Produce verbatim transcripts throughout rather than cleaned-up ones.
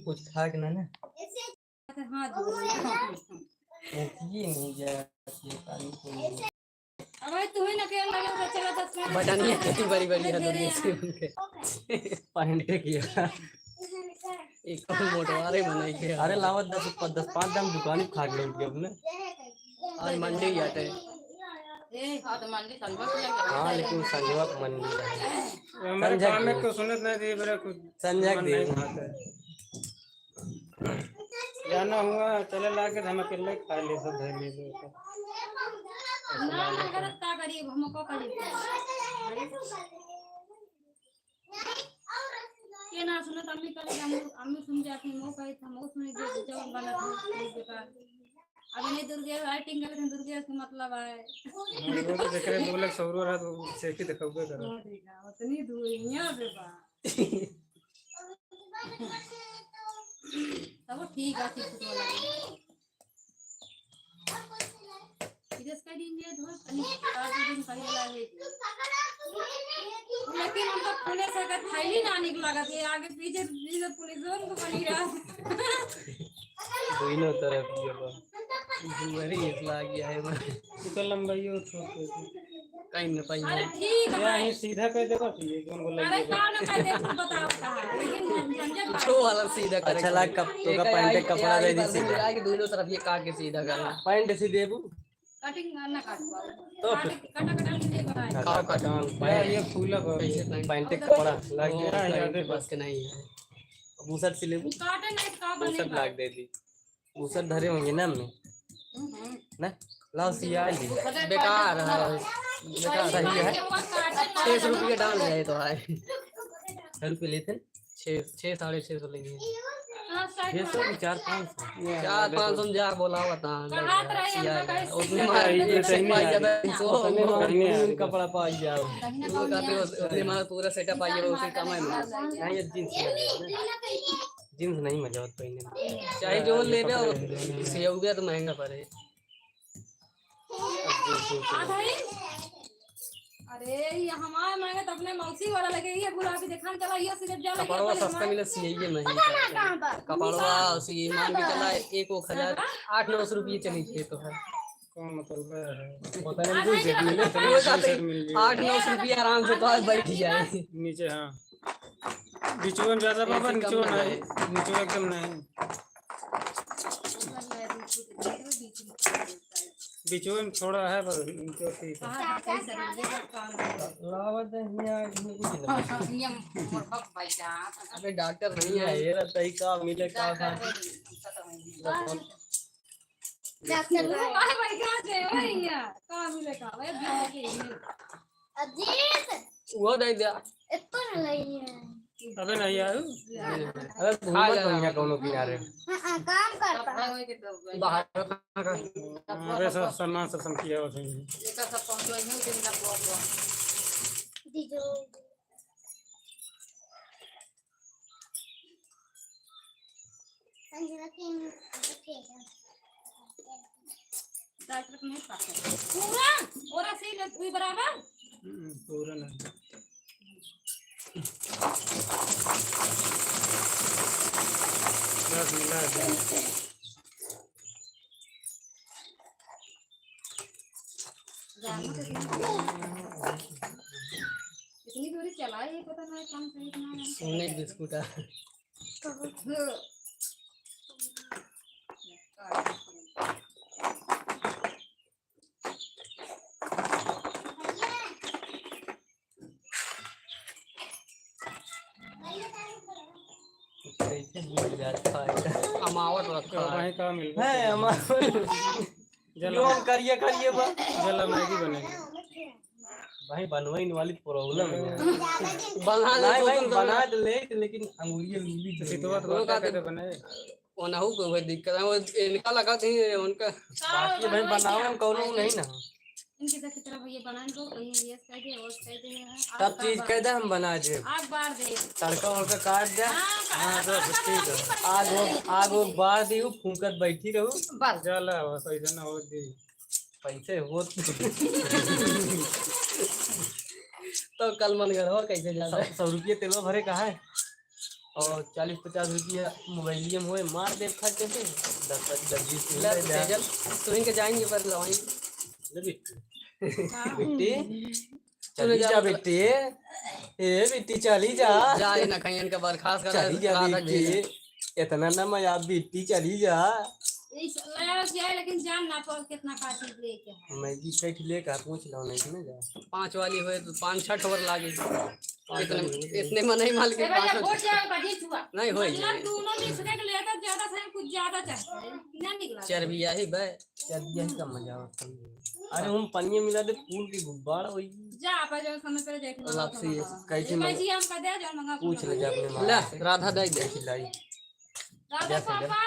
कुछ खा के ना, ना। हाँ, जो। ये नहीं गया, ये पानी को नहीं। अब भाई, तू ही ना केला लगे, तो चला दस पाँच। बटानिया कितनी बड़ी बड़ी है, अरे दुनिया से उनके। पैंट किया। एक तो मोटवारे बनाई के। अरे, लावा दस, दस पाँच दाम दुकान खा के लौट गए अपने। आज मंडी जाते। ए, हाँ, तो मंडी संझवा के लगे। हाँ, लेकिन संझवा के मंडी है। हमारे संझा काम में के। तो सुनत नहीं थी, मेरा कुछ संझा मन के। नहीं भाता है। जाना हुआ, चले लाके हम अकेले खा ले, सब धर ले, सब। ना, ना करत का करी, अब हमको करी। के ना सुनत, अम्मी करी, हम, अम्मी सुन जाती, मो कही, हम वो सुनी, जो, जो बना था, वो बेकार। अब नहीं दुर्गे, lighting करे थे, दुर्गे से मतलब है। हाँ, वो तो देख रहे, दो लाख सौरो रहा, तो सेल्फी दिखाओगे करो। हाँ, देखा, उतनी दूर यहाँ पे बा। तब ठीक है, ठीक है। सीरियस कर दीजिए, धुआं, तनी चार दिन पहले लागे। लेकिन हम तो पुलिस अगर थैली ना निकला करती, आगे पीछे, पीछे पुलिस उनको बनी रहा। दोनों तरफ ये बा। जुअरी एक लाग गया है बा। इतना लंबा ये छोड़ दे। कहीं न पाई अरे है। ठीक ये है। यहीं सीधा कर देबा कि ये कौन बोला अरे ये? कौन कर दे, तू बताओ कहाँ? लेकिन हम समझे बात। छो वाला सीधा करे। अच्छा, ला कप-, तो एक का आई, पैंट के कपड़ा आई दे दी बार सीधा। मिला के दोनों तरफ ये काट के सीधा करना। पैंट सी देबू? कटिंग ना काट पाओ। तो फिर? काट, कटा कटा नहीं बनाए। अच्छा, कटा। ये, ये फूला को। कैसे पैंट? पैंट के कपड़ा लाग गया। हाँ, याद है। बस के नहीं है। बुसट सिले। काटे नहीं तो का बने बुसट बा? लाग दे दी। बुसट धरे होंगे ना हमने। हम्म। ना? लाओ सिया ली। बेकार है। बेकार सही है। छह सौ रुपये डाल रहे तो है। छह रुपये लेते हैं। छह, छह, साढ़े छह सौ लेंगे। हाँ, साढ़े छह सौ की चार पाँच सौ। चार पाँच सौ में जा बोला बता, कहाँ तो रही, हम तो कहीं उतने सीधे मार, ये सही पाई है। जाता है, सौ उतने मार, बढ़िया है। कपड़ा पाई जाओ। वो कहते हो, उतने मार पूरा setup पाई जाओ, उसी कमाई में। नहीं, ये जींस नहीं है। जींस नहीं मजा आवत पहने में। चाहे जो ले दो, सियाऊ गया तो महंगा पड़े। आ भाई, अरे, ये हमारे मांगे तो अपने मौसी वाला लगे, ये गुलाबी देखा न चला, ये सिर्फ जा लगे, कपड़वा अपने सस्ता हमारे मिले, सियाइए नहीं। पता ना कहाँ पर। कपड़वा सी मान के चला, एक वो हजार, आठ नौ सौ रुपये चली गए तो है। कौन मतलब है? पता नहीं, कोई सेट मिले, वो कहते सेट मिल गया। आठ नौ सौ रुपये आराम से तो आज बैठ जाए। नीचे, हाँ। बिचुआ में ज्यादा बाबा, ऐसे कम निचुआ ना नहीं, जाए। निचुआ एकदम नहीं। बिचुआ में थोड़ा है, बस निचुआ ठीक है। हाँ, हाँ, सही, सही, ये बात काम है। लावा दे, हियाँ, हियाँ कुछ नहीं। हाँ, हाँ, ये मोर बक भाई का। अबे डॉक्टर नहीं है, ये रहता ही का मिले का का खा। करे, दिक्कत है। डॉक्टर वो बाहर बैठा है, वो यहाँ, का मिले का, वो बीमार के लिए। अजीत। वो दे दिया। इतना नहीं है। अबे नहीं आयु। अरे घूमत बढ़िया कौनो किनारे। हाँ, हाँ, काम करता है। बाहर। अरे सब सामान सब, सब किया हुआ था। दीजो। डॉक्टर को नहीं पाता। पूरा, पूरा सही लग, कोई बराबर? हम्म, पूरा नहीं। बस मिला दे। इतनी दूरी चलाई, पता नहीं कम से इतना है। सोने बिस्कुट आ। कैसे मिल जाता है? अमावट रखा तो है। वहीं का मिल गया? है, अमावट। जला। लोग करिए, करिए बा। जला मैगी बनेगी। भाई, बनवाइन वाली problem है। बना ले नहीं तो भाई, तुम तो बना तो ले, लेकिन अंगुरिया लूली तो जो सितवा है। तो वो क्या कहते बनाए? ओनहु को वही दिक्कत है, वो इनका लगा थे, उनका। बाकी भाई बनावे में कौनो नहीं ना। इनके तरह की तरह भैया बनाए दो, कहीं ये कह दे, वो कह दे, हाँ, सब चीज कह दे, हम बना दे। आग बार दे। तड़का वड़का काट दे। हाँ, हाँ, तो तड़का ठीक है। आग वो, आग वो बार दी, वो फूंकत बैठी रहू। बस। जला, बस ऐसे ना हो दी। पैसे होत। तो कल मन गढ़वा कैसे जाता है? सौ, सौ रुपये तेलवा भरे कहा है? और चालीस पचास रुपया मोबाइलिया में होए, मार दे खर्चे से, दस, दस, बीस ले, ले। तेजल, तुहिन के जाएंगे पर लवाई। ले बिट्टी। हाँ। बिट्टी, तूने चली जा जा मतलब बिट्टी। ए बिट्टी, चली जा। जा, ये ना कहीं इनका बर्खास्त कर, चली जा राधा बिट्टी। भेजा। इतना ना मजा, बिट्टी, चली जा। इस लायक जाए, लेकिन जान ना पाओ कितना पार्टी लेके है। मैगी कैठ लेके पूछ लो, नहीं ना जा। पाँच वाली होए तो पाँच छठ ओवर लागे। पाँच इतने, वाली होए। इतने में नहीं माल के ए भैया, पाँच वोट जाएगा, जीत हुआ। नहीं, होए मतलब जाए। दोनों मिक्स करके लेता ज्यादा सही, कुछ ज्यादा चाहते हैं। ना निकला। चरबिया ही बे। चरबिया ही का मजा आवत है। अरे हम पनिया मिला दे, फूल के गुब्बारा होई। जा, आप जो समय पर जाके मंगा लापसी के मंगा। कैसे ए भाई मंगा? जी, हम का दे, जो मंगा पूछ ले जा अपने माँ ले, से। राधा दे दे। खिलाई। राधा जा, पापा,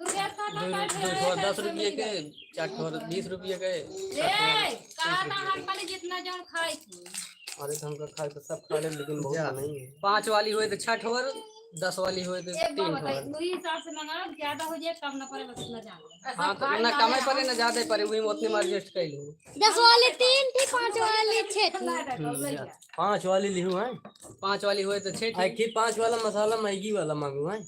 दुर्गेश पापा, दो, काट दो ले, ठो दस रुपये के, चार ठो बीस रुपये के, ए, सात ठो कहा था हम खाली जितना जौन खाई थी। अरे तो हमका खाए तो सब खा ले, लेकिन बहुत जा। नहीं है। पाँच वाली होए तो छठ ओवर, दस वाली होए तो एक बार तीन बताइए, ठो। वही हिसाब से मंगाओ, ज्यादा हो जाए, कम ना पड़े, बस इतना जान लो। हाँ, तो ना कमे पड़े, ना ज्यादा पड़े, वही में उतने में adjust कर लो। दस वाली तीन थी, पाँच वाली छह थी। हम्म, जा। पाँच वाली लिहू है। पाँच वाली होए तो छह थी। आखिर पाँच वाला मसाला मैगी वाला मांगू है।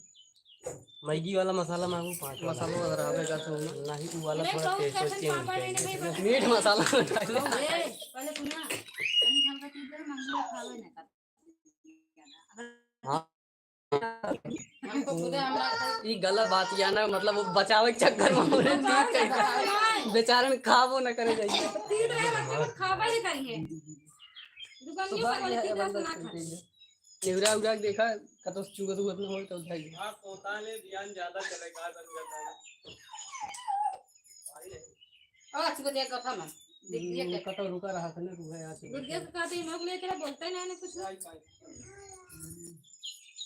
मैगी वाला मसाला मांगू, पाँच वाला। मसाला वगैरह हमें का सुनना। नहीं, वो वाला थोड़ा taste change है। मीठ मसाला उठा लो। ए, पहले सुना, तनी हल्का चीज दे, मंगूरा खावे ना कर। हाँ। ई गलत बात या ना, मतलब, वो बचावे के चक्कर में हमरे तीत कही। बेचारन खाबो न करे जाइए। तीत रहे, मतलब, खाबे न करिए। दुकानियों पर वाले तीत रस ना खाए। नेवरा उरा के देखा, कतो चुगत उगत न होई तो उठाई। हाँ, कोता ले ध्यान ज्यादा चले, का बन जाता है। आ, चुप दे, कथा ना। देख, ये हम्म, क्या? कतो रुका रहा था ना, रुका यहाँ से। दुर्गेश का तो ये लोग लेके बोलते ही नहीं, नहीं कुछ।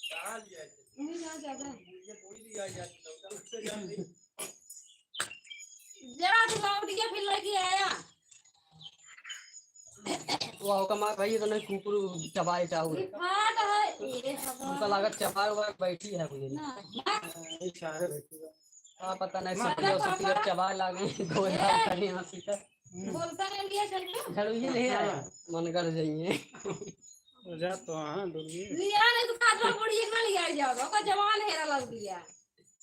कहाँ लिया है? नहीं, यहाँ ज्यादा है। ये कोई लिया है, ज्यादा। जरा तो लौट गया, फिर लेके आया। वाह, ओका मार भाई, तो नहीं कुकुर चबाए चाहू। ये फाट है, ये हवा। उनका लागत चबाए हुआ बैठी है कोई। ना, ना। नहीं, सारे बैठी है। हाँ, पता नहीं, मार सिटिया, दो, सिटिया पापा। चबाए लागे, गोल ए। दाल करे यहाँ सीधा। बोलता नहीं लिया, चल के। झाड़ू ही ले आया, हाँ। मन कर जाइए। तो जा तो, हाँ, डर गई। लिया नहीं तो खात रहो, बड़ी एक ना लिया जाओ, ओकर जवान हेरा लग गया।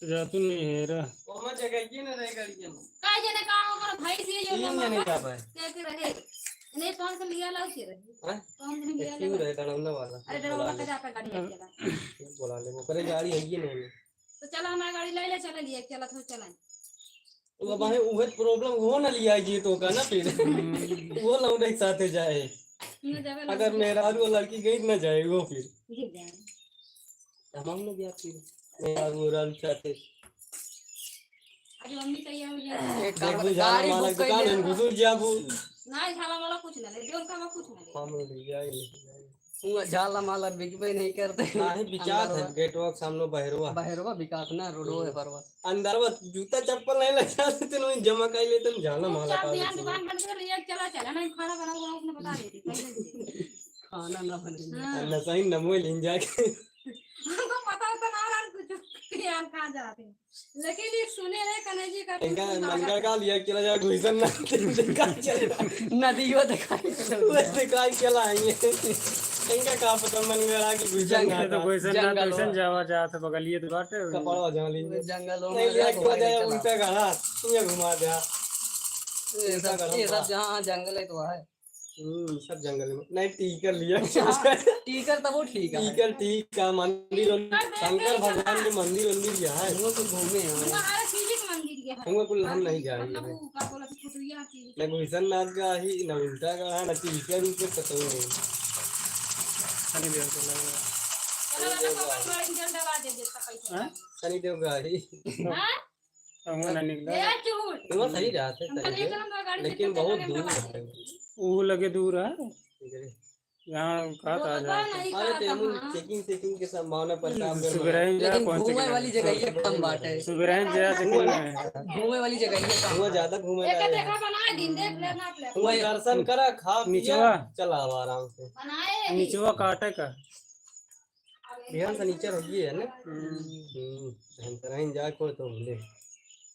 तो जा तू नहीं हेरा। ओमा जगह ये ना रहे गाड़ी के। का जने का ओकर भाई से ये तीन जमा जने का। का भाई। क्या के रहे? नहीं, कौन से लिया लाओ के रहे? हाँ? कौन से लिया क्यों लाओ? रहे डरावना वाला? अरे, डरावना का जाता गाड़ी में चला। बोला ले, वो करे गाड़ी है ये नहीं। तो चला, हमारा गाड़ी ले ले, चला लिए, चला तो चला। वो भाई, वो problem वो ना लिया जी तो का ना फिर। वो लौंडे के साथे जाए। ना जावे अगर लौंडे। मेहरारू और लड़की गई ना जाए वो फिर। गिर जाए। हम ना गया फिर। मेहरारू और लड़की साथे। आज मम्मी चाहिए हो जाए। एक देखो, झाला गाड़ी माला book दुकान कइले। हम घुसुर जाबू। ना, झाला माला कुछ ना ले, जो उनका कुछ ना ले। हम ले जाए, ले जाए। हुआ झाला माला बिकबे नहीं करते। काहे बिकात अंदरवा। है, गेटवा के सामने बहरवा। बहरवा बिकात ना, रोडवा है परवा। अंदरवा जूता चप्पल नहीं लगा देते, नहीं जमा कर लेते, झाला माला चार का दुकान, लेते। दुकान बंद कर, एक चला चला, नहीं खाना बना हुआ, उसने बता देती, पहले से। खाना ना बने। हाँ। नशा ही नमो लेन जाके। हमको पता होता ना, और कुछ यार कहाँ जाते हैं। लेकिन एक सुने रहे कन्हैया जी का इनका कुछ मनगढ़ का लिया, चला जा, घुसन ना, इनका चले। नदियो दिखाई चला। वो दिखाई चला आएंगे। इनका का पता मनगढ़ आके घुसन जंगल ना ये तो था। कोई सन ना जंगल तो सन हुआ। जावा जात है, बगलिए तो बाटे। कपड़वा जमा लेंगे। जंगल हो नहीं गया, लिया, चला जाए, चला। उल्टा गढ़ा, ये घुमा दे। ये उल्टा सब, गढ़ा ये सब हुआ। जहाँ जंगल है तो है। हम्म, सब जंगल में। नहीं, टीकर लिया। हाँ, टीकर तब वो ठीक है। टीकर ठीक है, मंदिर उन-, टीकर देख शंकर के भगवान के मंदिर उंदिर यहाँ है। वो तो घूमे हैं। हमारा शिव जी के मंदिर ये है। हुआ कुल हम नहीं जाएंगे। मतलब वो का बोला कि कुटिया की। न घुसन नाथ का ही, न उल्टा का, न टीकर ऊपर कतई नहीं। शनि देव को लगा। चलो, चलो, भगवान को इंजन दबा दे, जितना पैसा। हाँ? शनि देव का ही। हाँ? हुआ ना निकला। ए, झूठ। हुआ सही रहा था, हमका सही लेके है। हम गाड़ी से लेकिन चलते बहुत चलते दूर हम है। वो लगे दूर है। ठीक है। यहाँ कहा वो था पता जा। नहीं अरे, कहा तो हम था। Checking, checking के संभावना पर काम कर सुबह रहे हैं, लेकिन पहुँच घूमे गए। वाली जगह ये कम बात है। सुबह रहे हैं, जरा से हुआ, कम है। घूमे वाली जगह ये कम हुआ बात है। ज्यादा घूमे एक का देखा है। बना दिन, देख लेना आप लोग। हुआ दर्शन करा, खा पिया, निचवा। चला आवा आराम से। बनाए। निचवा काटे का। बिहान शनिचर हो गई है ना? हम्म। हम्म, हम कराइन जा को तो बोले,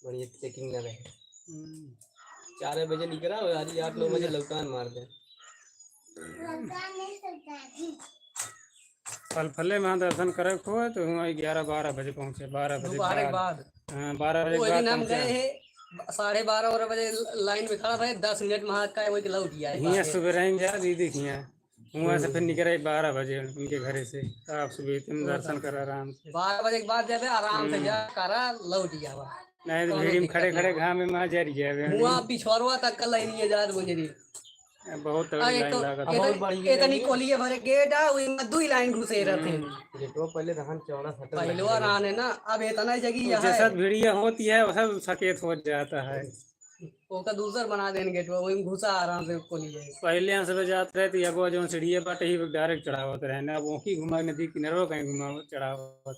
बढ़िया checking ना रहे। हम्म। चार बजे निकला, और आज आठ नौ बजे लौटान मार दे। फलफले में दर्शन करे को है, तो हुआँ ग्यारह बारह बजे पहुँचे, बारह बजे दोपहर के बाद। बाद। हाँ, बारह बजे के बाद पहुँचे। गए हैं, साढ़े बारह, बारह बजे लाइन में खड़ा भए, दस मिनट में हाथ का वही लौट गया है हियाँ बाहर। सुबह रह जा दीदी हियाँ। हुआँ से फिर निकरे बारह बजे उनके घरे से। आप सुबह तुम दर्शन कर आराम से। बारह बजे के बाद जाबे, आराम से हम्म। जा, करा, लौट जावा। नहीं तो कौनो भीड़ में दिक्कत खड़े नहीं। खड़े घाम में मार जर गया बे। हुआँ पिछवारवा तक का लाइन ये जात गुजरी। बहुत तगड़ी अरे लाइन तो लागत है। बहुत बड़ी इतनी लाइन है। कोलिए भरे गेट आ, वही में दुई लाइन घुसे रहते हैं। हम्म। गेटवा पहले रहन चौड़ा सटल पहलवा लगे। रहन है ना, अब इतना जगह तो यहाँ जैसा है। भीड़िया होती है, वैसा सकेत हो जाता है। ओका दूसर बना देन गेटवा, वही में घुसा आराम से कोलिए। पहले हम सब जात रहे तो एगो जौन सीढ़िया बाटे ही डायरेक्ट चढ़ावत रहे ना, अब ओकी घुमा नदी किनारो कहीं घुमावत चढ़ावत।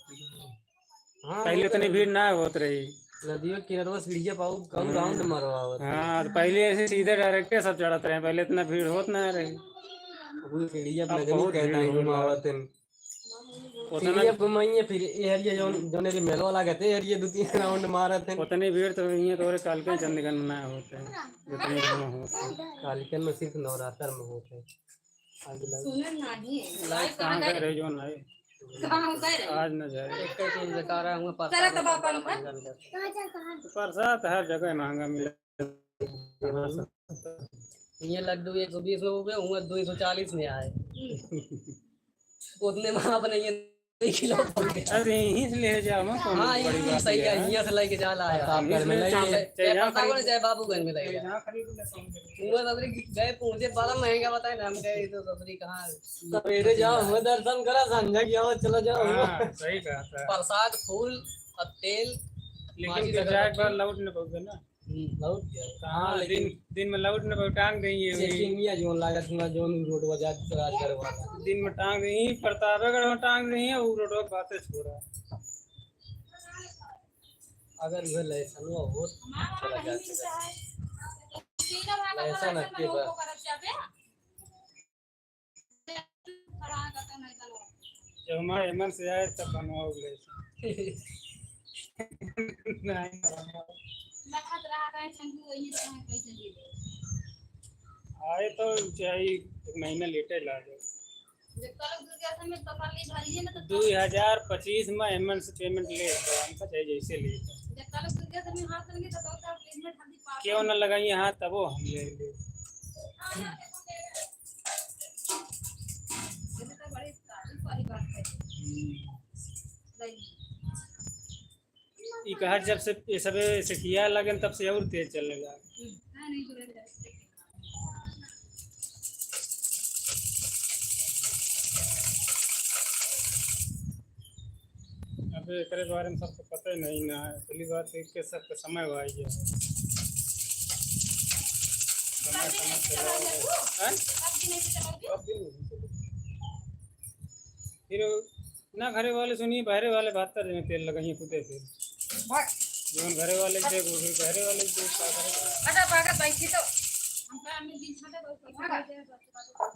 हाँ, पहले वो तो उतनी है। भीड़ ना होत रही। नदियों के किनारवा सीढ़िया पाऊ, कहूँ हम्म। राउंड मरवावत है। हाँ, तो पहले ऐसे सीधे डायरेक्टे सब चढ़त रहे, पहले इतना भीड़ होत ना रहे। अब वो सीढ़िया अब लगनी बहुत कहना भीड़ ही होला। घुमावत है। उतना सीढ़िया घुमाइए, फिर ये हरिया जौन, जौन रे मेलवा लागत है, हरिया दो तीन राउंड मारत है। उतनी भीड़ तो नहीं है, तोरे कालके चंदगन में ना होते, जितनी भीड़ होते। कालकन में सिर्फ नवरात्र में होते। सुने नाही। लाइट कहाँ गए रहे, जौन है? कहाँ गए रहे? आज न जाए। एक ही चीज बता रहा हूँ, चला तब आप अंदर। प्रसाद हर जगह महंगा मिले। ये लड्डू एक सौ बीस में हो गए, हुआ दो सौ चालीस में आए। उतने में आपने ये खिला। अरे, यहीं से ले जाओ ना, कौन हाँ, बड़ी यहीं बात सही है, है। यहीं से लेके जा ला है। प्रतापगढ़ में ले जाओ। चाहे, चाहे चाहे यहाँ प्रतापगढ़, खरीद चाहे बाबूगंज में ले जाओ। यहाँ खरीद ले, कौन खरीद ले? वो ससुरी गए पहुँचे, बड़ा महंगा बताए ना, हम कहे, "ये तो ससुरी कहाँ है?" सवेरे जाओ, हुआ दर्शन करा, संझा की आओ, चला जाओ। हाँ, सही कहा था। प्रसाद, फूल और तेल, लेकिन माचिस तो जाए एक अगरबत्ती। बार लौट न पहुँचे ना। हम्म, लौट गया। कहाँ हाँ, लेकिन दिन, दिन में लौट न पहुँचे, टांग गई है वही। चेकिंग या जोन लागत ना, जोन रोड बाजार, राजगढ़ वाला। दिन में टांग गई, प्रतापगढ़ में टांग गई है, वो रोड बातें छोड़ा। अगर वह लाइसेंस हो, चला जा सकता है। लाइसेंस रख के बा। जब हमारे एमएन से आए, तब बनवाओ लाइसेंस। नहीं बनवाओ। आए तो चाहे एक महीना लेटे ला जाए। दो हजार पच्चीस में एमएन से पेमेंट ले, हमका चाहे जैसे ले। क्यों न लगाइए हाथ, तबो हम ले ले। हम्म। ई कहर जब से ये सबे सिखिया लगन, तब से और तेज चलने लगा। अब एकरे बारे में सबको पता ही नहीं ना है। पहली बार देख के सबके समय हो आई है। समय, समय चला गया। हैं? कब दिन नहीं चला? फिर ना घरे वाले सुनिए, बहरे वाले बहत्तर दिन तेल लगाइए खुदे फिर। जौन घरे वाले के देखो, फिर बहरे वाले के देखो, का करे? अच्छा, भागत बैठी तो। हमका हमें दिन छाटे बहुत पैसा दे दे, बस, बस।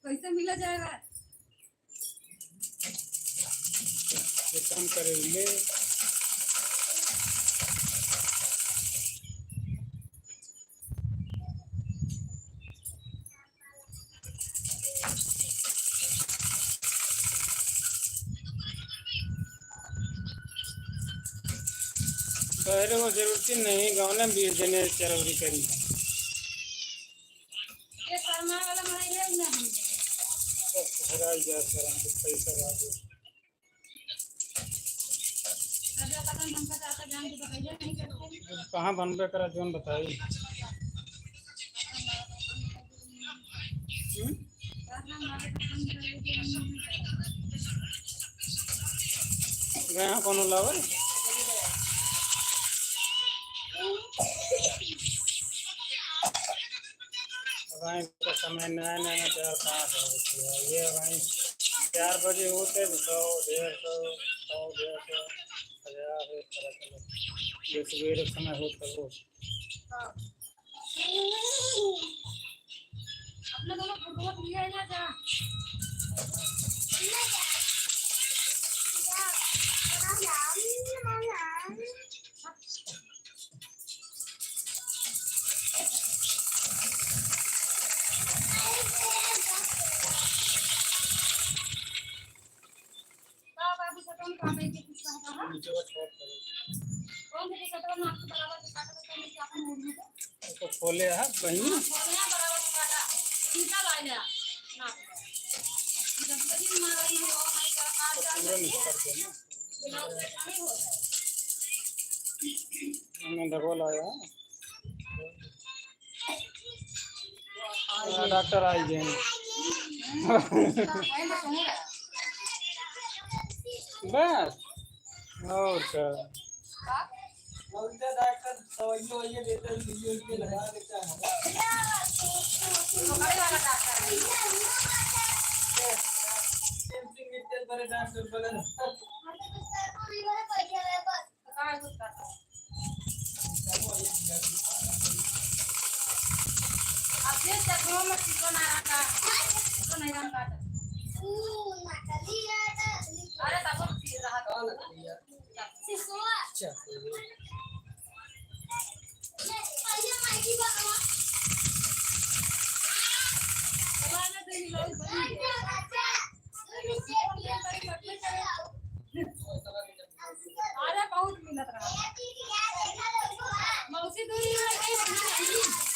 पैसा मिला जाएगा। ये काम करे ले। बहरे को जरूरत ही नहीं, गाँव में बीस जने चरौरी करी। ये शर्मा वाला भाई है ना? सब हराई जा, शर्म के पैसा रह गया। कहाँ बनबे करा, जौन बताई। हम्म? गए हैं कौनो लावल? अब आए तो समय नया नया चार पाँच हो गया। ये अब आए चार बजे होते तो सौ, डेढ़ सौ, सौ, डेढ़ सौ, हजार, एक तरह से। ये सवेरे समय होता वो। अपना दोनों फोटो लिया है ना जा। बोले है बहिनी। हाँ, बोले हैं, बराबर काटा। सीधा लाइन है। हाँ। जब तक ये मार रही है, वो नहीं कर, काट, काट, पूरा mix कर दो ना। हमने डबल आया है। हाँ, डॉक्टर आई गए। बस, और क्या। अरे, तब फिर रहा था। अरे, बहुत मिलत रहा। मौसी दूरी में कहीं नहीं।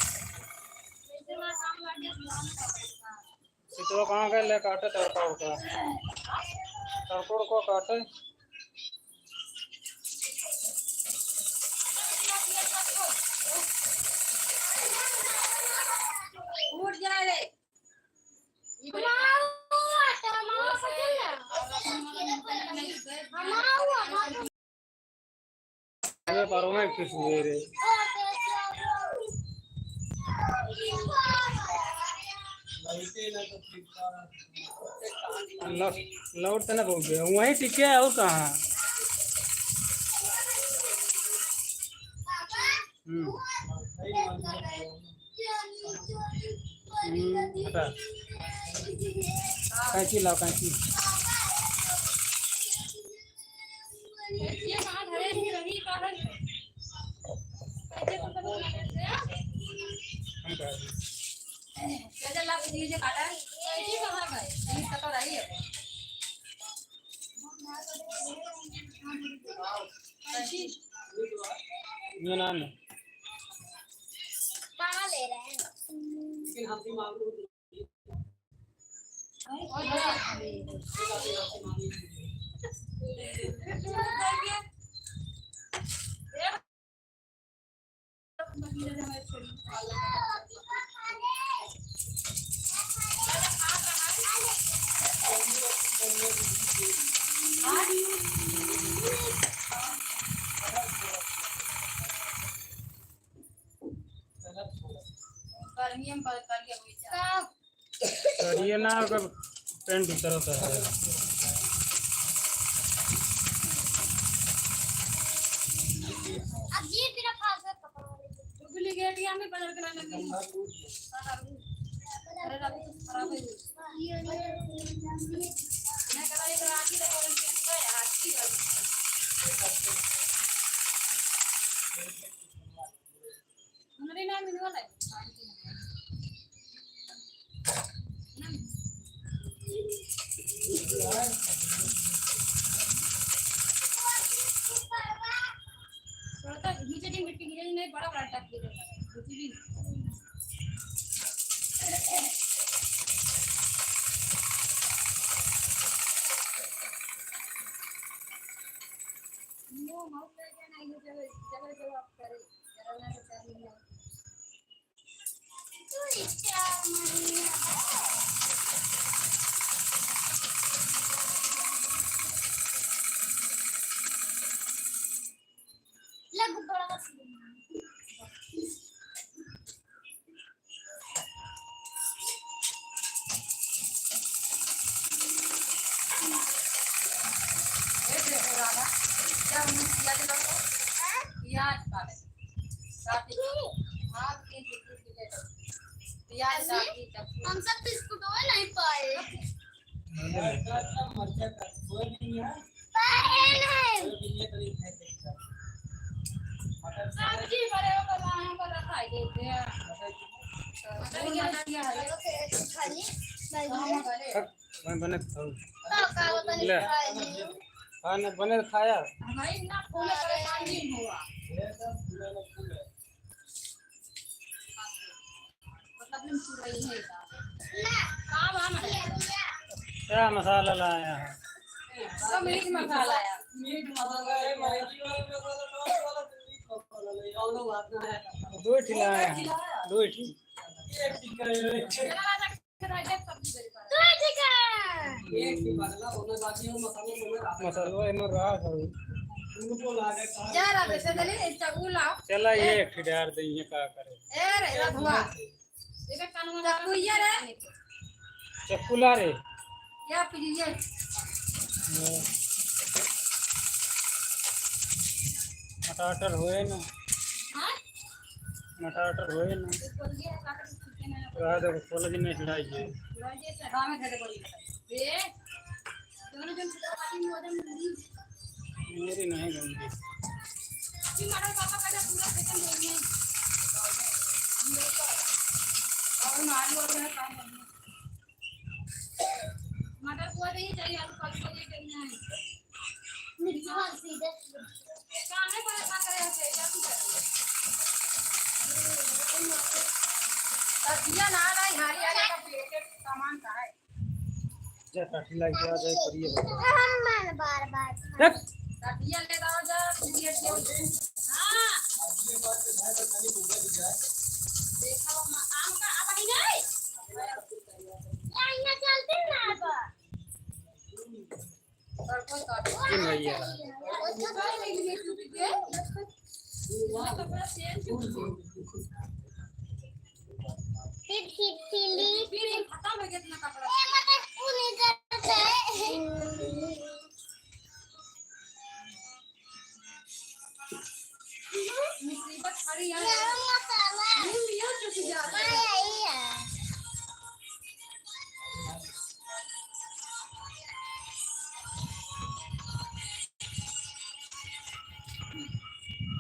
जैसे माँ काम लग गया, तो हम कर सकते हैं। सितवा कहाँ गए? ले काटे तड़का उड़का। तड़का उड़का काटे। उठ जा रे। अरे, परों में किस हुए रे? लौ-, लौट तो ना पहुँचे, वहीं टिके है और कहाँ? हम्म। हम्म, हटा। कैंची लाओ, कैंची। ये नाम है। कहाँ ले रहे हैं? गर्मी में बड़ करिया हुई जा। करिया ना, ओकर पेंट उतरत है। अब ये बिना फालतू का पकड़ो। डुप्लीकेट या में बदल के लाना नहीं। अरे, अभी तो खराब है। मैं कहा, एक राखी लगा, एक राखी लगा। हमरे ना मिलवा ले। थोड़ा सा नीचे की मिट्टी गिरे, नहीं, बड़ा बड़ा टप गिरे। ए देखो राधा, जब हम पियाज डालो, पियाज डाले, साथ ही हाथ के बिल्कुल ले लो। पियाज डाल दी, जब हम सब बिस्कुट वो नहीं पाए। पाए नहीं। सब्जी बड़े होकर लाए हैं, बड़ा खाई देते हैं। मटर क्या, मटर क्या है? खाली बैगन। मैं बने खाऊं। तो का बने ले। खाई? खाना बने खाया। भाई ना, खोले करे पानी हुआ। मतलब, हम पूरा ही है। का बा मसाला? क्या मसाला लाया है? तो मीट मसाला है। मीट मसाला है, मैगी वाला मसाला, मसाला, मीट मसाला है, और बात ना है। दो ही लाया है, दो ही। एक टिक्का है। चला जा। मसलवा एमे रहा है। जा रहा बेटा, चले, चाकू लाओ। चला, ये एक ठे डार दे, ये का करे? ए रे, रधुआ। चाकू ये रे। चाकू ला रे। या पीजिए। मटाटर होए ना। हाँ? मटाटर होए ना। रहा दे, खोल के नहीं लाइए। मेरी नहीं बनती। मटर को नहीं चाहिए, आलू काट के लेके नहीं आए। मिर्ची वाली सीधे। काहे परेशान करे हैं, क्या तू करे? तकिया ना लाई, हारी हारी का प्लेट सामान का है। जा, काठी लाई के आ जाए, करिए बता। हम मन बार बार। रख। तकिया ले दाओ जा, प्लेट के। हाँ। देखो, आम का, अब आई नहीं। लाइन में चलते ना अब। ये भैया। फिर खिचड़ी। ए, मतलब, पूरी करते हैं। मुसीबत खड़ी है। गरम मसाला। यूं, यूं चुक जाता है। हाँ, यही है।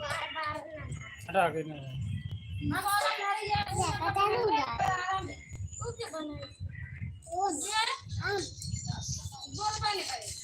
बार बार ना। हटा के नहीं। अब और खड़ी है। ये पता नहीं उड़ा। तू क्या बने? वो ये, हाँ। बोल पहले पहले।